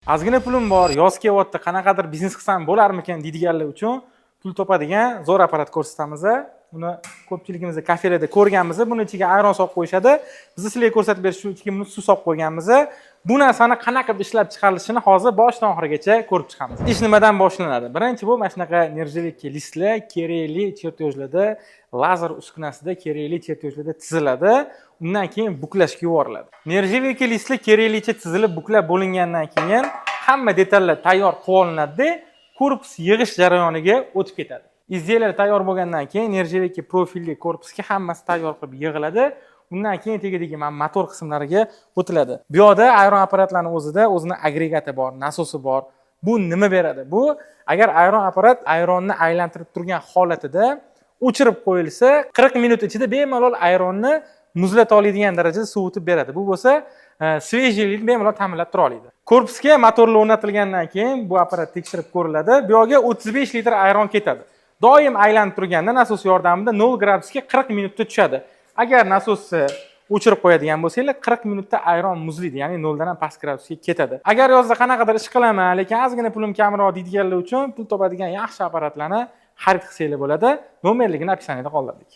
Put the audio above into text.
Ozgina pulim bor, yoz kelyapti, qanaqadir biznes qilsam bo'larmikan deydiganlar uchun pul topadigan zo'r apparat ko'rsatamiz. Buni ko'pchiligimiz kafelerda ko'rganmiz. Buni ichiga ayron solib qo'yishadi. Biz sizlarga ko'rsatib berish uchun ichiga buni suv solib qo'yganmiz. Bu narsani qanaqa qilib ishlab chiqarilishini hozir boshidan oxirigacha ko'rib chiqamiz. Ish nimadan boshlanadi? Birinchi bu mana shunaqa нержавейка listlar kerakli чертёж larda, lazer uskunasida kerakli чертёж larda tiziladi. Undan keyin buklashga yuboriladi. Нержавейка listlar keraklicha tizilib, buklab bo'lingandan keyin hamma detallar tayyor qilib olinadi, korpus yig'ish jarayoniga o'tib ketadi. Изделие tayyor bo'lgandan keyin нержавейка profilli korpusga hammasi tayyor qilib yig'iladi. Undan keyin tagidagi mana motor qismlariga o'tiladi. Bu yoqda ayron apparatlarni o'zida o'zini agregati bor, nasosi bor. Bu nima beradi? Bu agar ayron apparat ayronni aylantirib turgan holatida o'chirib qo'yilsa, 40 minut ichida bemalol ayronni muzlata oladigan darajada sovutib beradi. Bu bo'lsa свежий likni bemalol ta'minlab tura oladi. Korpusga motorlar o'rnatilgandan keyin bu apparat tekshirib ko'riladi. Bu yoqga 35 litr ayron ketadi. Doim aylanib turganda nasos yordamida 0 gradusga 40 minutda tushadi. Agar nasosni o'chirib qo'yadigan bo'lsanglar, 40 minutda ayron muzlaydi, ya'ni 0 dan ham past gradusga ketadi. Agar yozda qanaqadir ish qilaman, lekin ozgina pulim kamroq deydiganlar uchun pul topadigan yaxshi apparatlarni xarid qilsanglar bo'ladi. Nomerligini описание da qoldirdik.